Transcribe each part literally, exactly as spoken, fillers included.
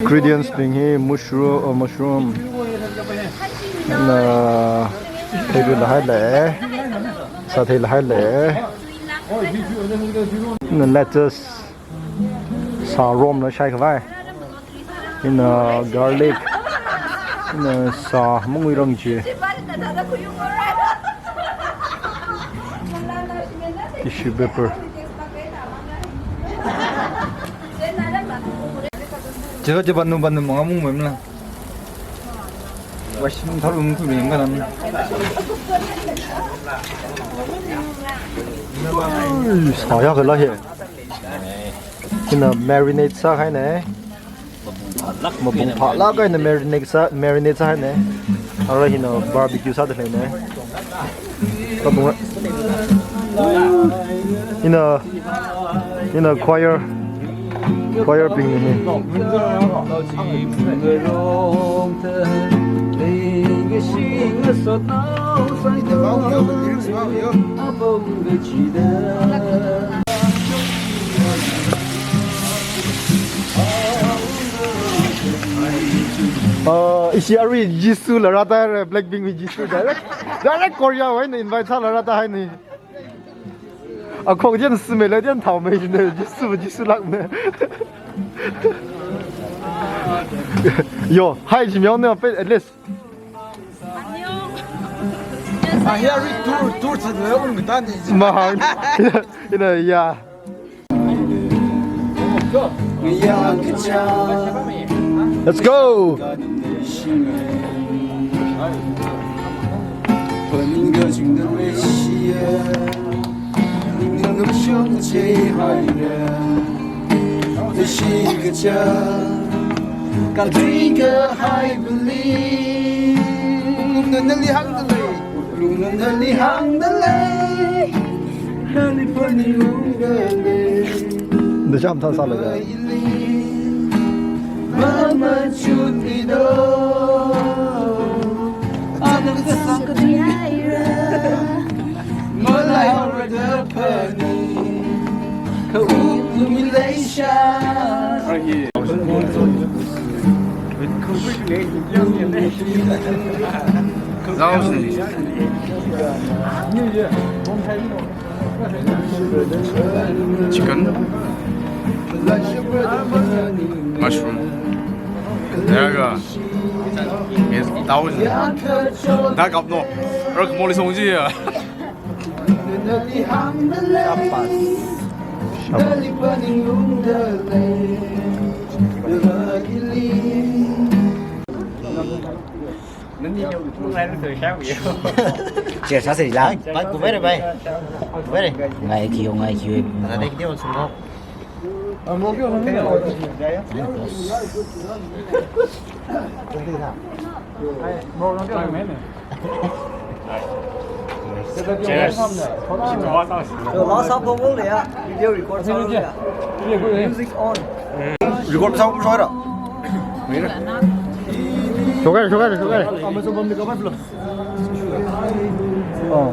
Ingredients bing hi mushroom, uh, mushroom. Na, theirui lahai lei. Sāthei lahai lei. Na lettuce. Sā romla shaikhavai. Ina garlic. Ina sā mungwui rang chi. Tissue paper. Chikha chi panu panu manga mung mem la. Washroom tharum tu mem ka nam. Ui, sāya kala he. Hina marinate sāhaina. Mabung phālāk eina marinate sā, marinate sāhaina. Ara hina barbecue sāda leina. Mabung. Hina, hina choir, choir bing hi. Uh, ishi arui Jisoo la rāda re, Blackpink wui Jisoo direct, direct Korea wui eina invite sāla rāda haina. Akhong dian sime la dian thao me ne, Jisoo, Jisoo lak me. Yo, hi, Jimmy, on the at least. Ah, here we tour, tour to the own Bhutan. Mahang. You know, yeah. Let's go. Nali hāngda lei, lungna nali hāngda lei, nali phaningungda lei. Da jam than sālaga. Mama chut ido. Adam kasang kadriaira. Malai order pani. Ka uk lumilation. Chicken. Mushroom. There you go. It's thousand. That up no. Rak moli song ji ya. Shapas. Shapas. Che, sāsei la. Bhai, bhai, kuver bhai. Kuver. Ngai kiyo, ngai kiyo. Nana dek dia sungguh. Cheers. Yo, last half of all ya. Video record sound ya. Music on. Record sound shora. Shokare, shokare, shokare. Amazon bam ni kamai flow. Oh.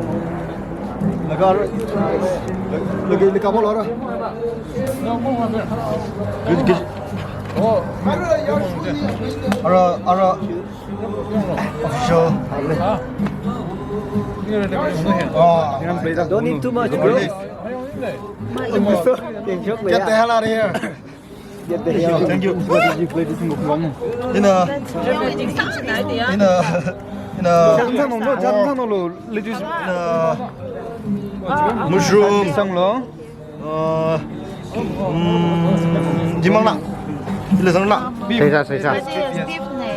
Laga, laga, laga bola ra. Good, good. Oh. Ara, ara. Official. Oh. Don't eat too much, bro. Get the hell out of here. Thank you. Ina, ina, ina, mushroom. Uh, mm, jimang na. Ila sang na. Beef. Saisa, saisa.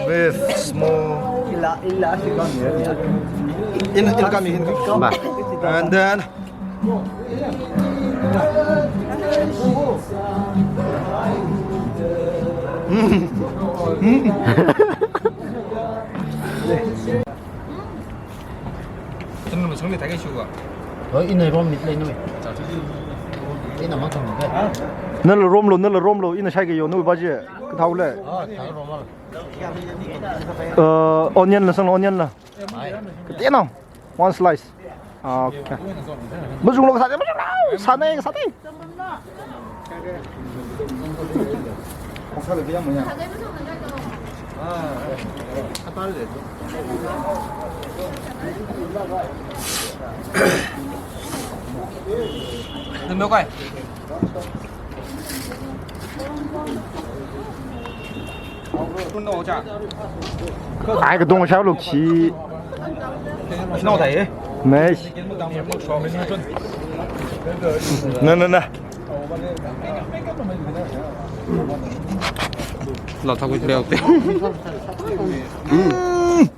Beef, small. In, in kami hin. Ba. And then Ina rom mit lei noi. Ina mang thang mit lei. Nala rom lo, nala rom lo, ina shai ke yo, nui ba je. Kathao le. Ah, thang rom lo. Uh, onion la sang, onion la. Ai. Kate no. One slice. Okay. Mazung lo sāne, mazung lo. Sāne, sāne. Ai, kadong shao luk chi. Mei. Na, na, na. Lo thak wit leo te. Mm.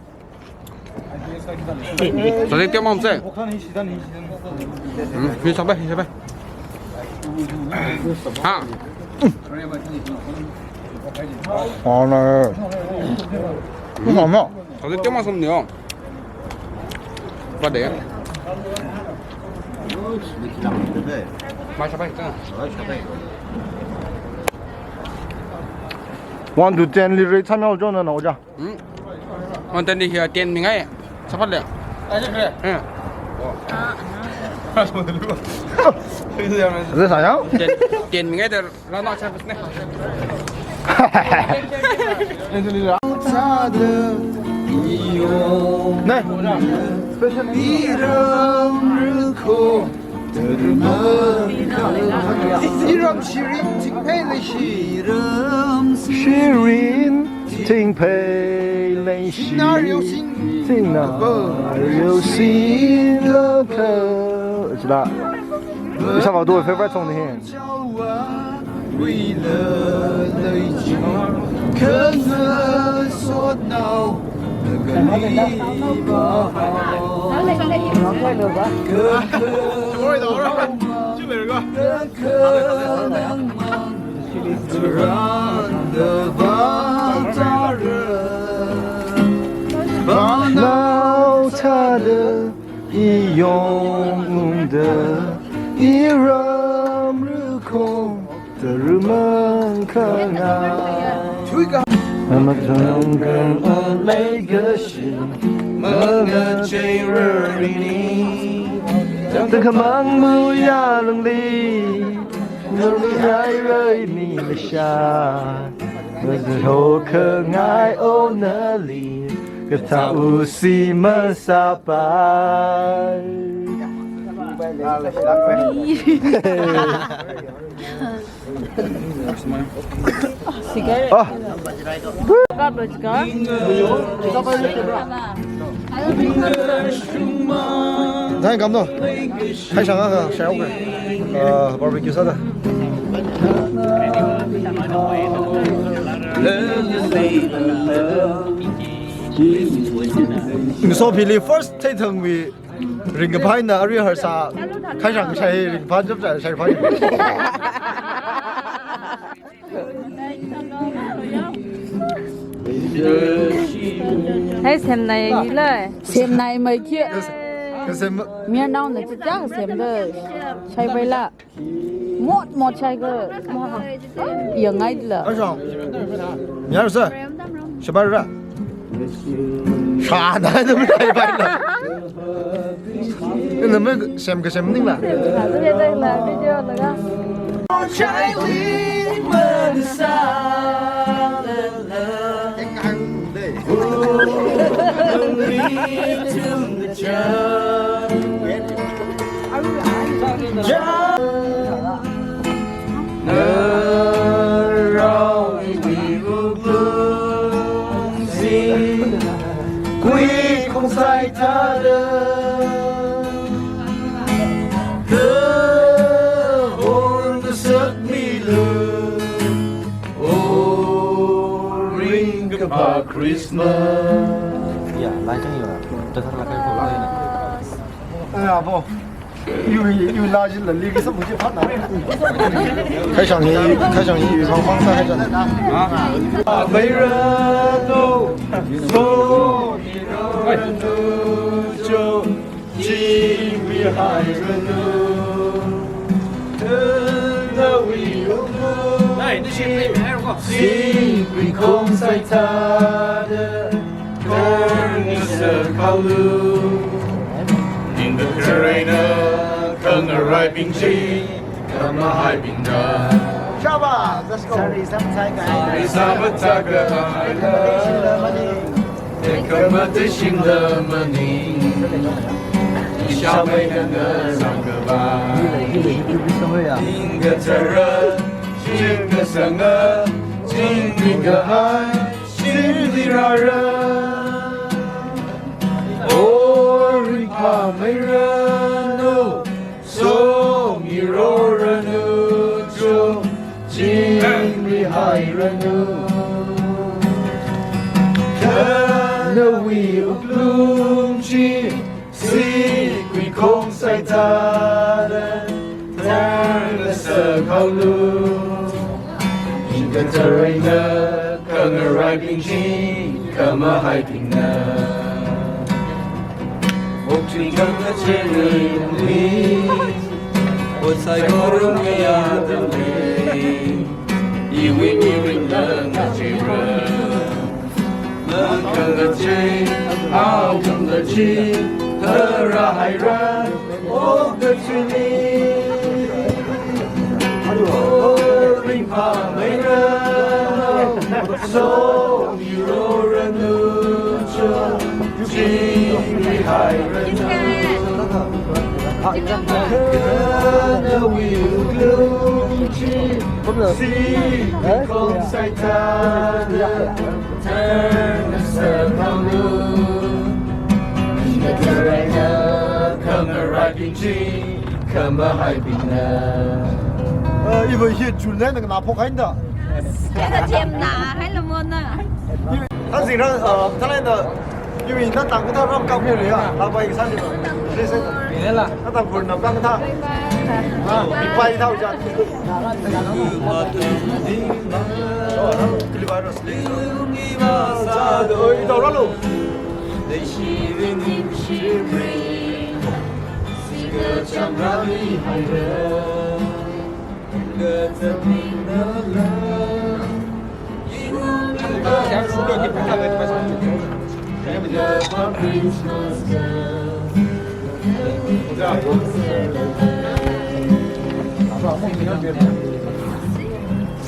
Tadi tiap malam se. Hmm, ini sampai, ini sampai. Ha. Oh, na. Ini sama. Tadi tiap malam ni, oh. Pada ya. Mai sampai, tengah. One to ten li rate sampai ujung na, na, ujung. Hmm. One ten li hiya ten mingai. Sampai le. Aja kre. Eh. Ada sayang? Ten, ten mingai der. Rana service ne. Ne. Special. Iram Shirin Tingphei Leishi. Shirin Tingphei Leishi. Tingna Riosin. Tingna Riosin. Chila. Isa wa do favorite song ni. Nao thāda iyong ungda, iram rukhong tarumang khanga. Amatong kang alei kashin, mangachei rarini. Tangkhamang muya lungli, nali rai rai ni masha. Mazho khangai onali, katha usi masapai. Ah. Zai kam no. Hai shanga ka shai oke. Ah, barbecue sāda. Miso pili first theithangwui ringkaphā eina ari harsa khaishang shai ringphā chapchā shai phā. Hai semnai hila. Semnai mai khi. Kasem. Mia nao na chicha semda. Shai bai la. Mot mot shai ga. Yangai la. Ashong. Mia sa. Shabar ra. Shana da mai bai la. Ina mai sem kasem ning la. Video laga. Kui khong sai thāda, kahor kasak milu, o ringkaphā Christmas. Ya, lai chang ya. Dasar la kai ko lai na. Eh, abo. Yu, yu la jin la li ki sam ji phat na. Khaishang hi, khaishang hi, yu mang mang sa khaishang. Ha? Bai ra do, so ni ra do, jo, ji mi hai ra do. Na wi o do. Nai, ni shi ni mi hai ro ko. Si wi khong sai thāda. Karnisa kalu, ningda karaina, khangarai bing chi, khamahai bingda. Shabbat! Let's go! Sari Samsai Kai. Sari Samsai Kai. Recommendation learning. Recommendation learning. Ishamai Ganga Sangaba. Inga Tara, Jinga Sanga, Jinga Hai, Shimli Rara. O Ringphā Meira no, Somiroranu cho, chingri hairanu. Kanawui wuklung chi, sikui khong saithāda, tharngasak haolu. Inga Taraina, khangaraibing chi, khamahaibingna. Okathui khangacheili, ot saikora ngayādalei. Iwui mirinla ngacheira. Mang khangachei, awungla chi, harahaira, okathuili. O Ringphā Meira, Somiroranu cho, chingri hairanu. Kanawui wuklung chi, sikui khong saithāda, tharngasak haolu. Inga Taraina, khangaraibing chi, khamahaibingna. Uh, iva hi chunna nang na phok haida. Kena chem na, hai lo mo na. Thanzingra, uh, thalaida. Iva na Tangkhul thā ram kap hi ya. Lapai sa ji. Ni la. Na Tangkhul na kap thā. Ha, ipai thā uja. Oi, ito ralo.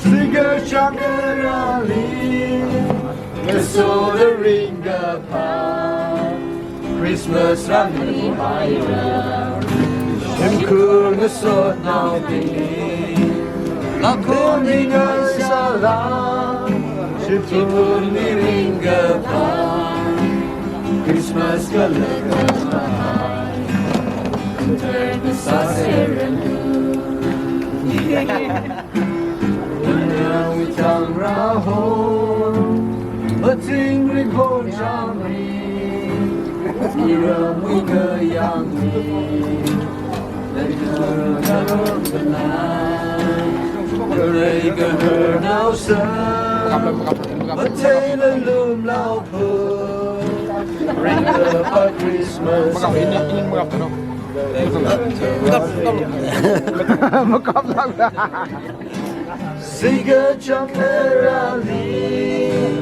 Siga chakra li, ngasoda ringkaphā, Christmas rāmi haira. Shimkhur ngasotnaobing, lākhon ningai sāla, shimkhur miringkaphā, Christmas kala khamahai, tharngasak seranu. Unang witang raho, mating ringhon changri, iramwui kayangri, leithu karom kanai, karai kahar naosa, matheila lumlao pho, ringkaphā Christmas. Makap lang. Siga chakra li,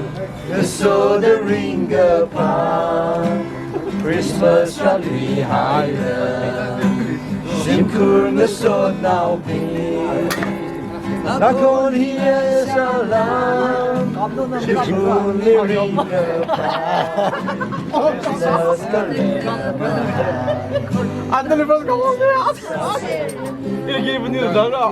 ngasoda ringkaphā, Christmas rāmi haira. Shimkhur ngasotnaobing, lākhon hi sāla, shimkhur miringkaphā, Christmas kala khamahai. Anda lepas kau. Ini gini bunyi dah lah.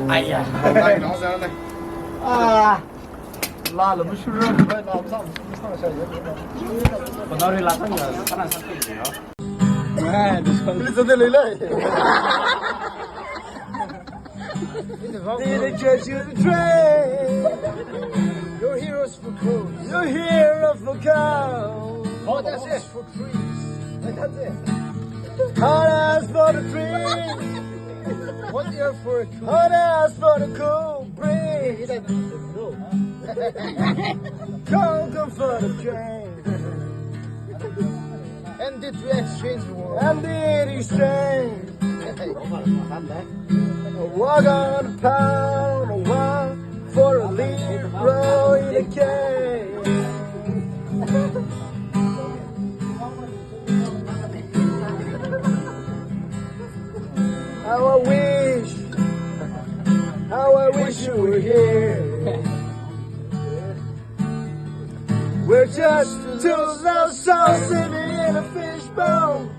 Aiya. Ah. La la mushura, la la mushura. Panari la tanga, kana sakti yo. Man, this one is a little late. Did I catch you the train? Your heroes for cause. Your hero for cause. Oh, that's it. For trees. That's it. Hot ass for the trees. What year for a cool? Hot ass for the cool breeze. He doesn't know. Come, come for the change. And did we exchange the world? And did exchange. Walk on the pound, one for a Leroy the K. How I wish, how I wish you were here. We're just two lost souls swimming in a fishbowl.